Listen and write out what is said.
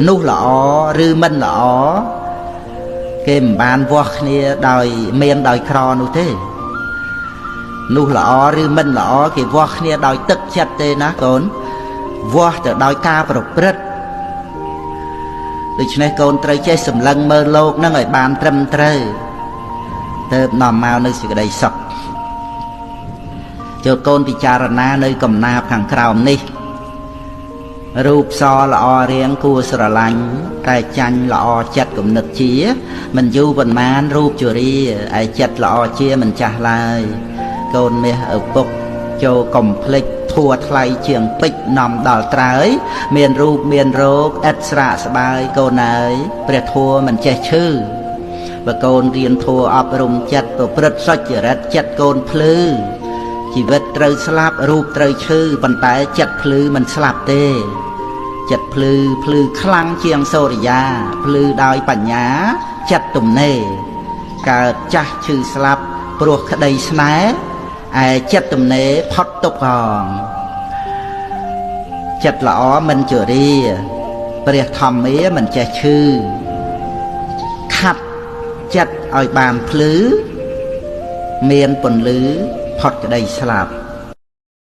នោះល្អឬមិនល្អគេមិនបានវាស់គ្នាដោយមានដោយក្រនោះទេនោះល្អឬមិនល្អគេវាស់គ្នាដោយទឹកចិត្តទេណាកូនវាស់ទៅដោយការប្រព្រឹត្តដូច្នេះកូនត្រូវចេះសម្លឹងមើលលោកនឹងឲ្យបានត្រឹមត្រូវទើបនាំមកនៅសេចក្តីសុខចូលកូនពិចារណានៅកំណាបខាងក្រោមនេះរូបសល្អរៀងគួរស្រឡាញ់តែចាញ់ល្អចិត្តគំនិតជាមិនយូរប៉ុន្មានរូបជរាឯចិត្តល្អជាមិនចាស់ឡើយកូនមាសឪពុកចូលកុំភ្លេចធัวថ្លៃជាងពេជ្រនាំដល់ត្រើយមានរូបមានរោគឥតស្រាកស្បាយកូនអើយព្រះធัวមិនចេះឈឺបើកូនរៀនធัวអប់រំចិត្តប្រព្រឹត្តសុចរិតចិត្តកូនភ្លឺជីវិតត្រូវស្លាប់រូបត្រូវឈឺប៉ុន្តែចិត្តភ្លឺមិនស្លាប់ទេចិត្តភ្លឺភ្លឺខ្លាំងជាងសូរិយាភ្លឺដោយបញ្ញាចិត្តទំនេរកើតចាស់ឈឺស្លាប់ព្រោះក្តីស្នេហ៍ឯចិត្តទំនេរផុតទុក្ខផងចិត្តល្អមិនជរាព្រះធម្មាមិនចេះឈឺខាត់ចិត្តឲ្យបានភ្លឺមានពន្លឺផុតក្តីស្លាប់។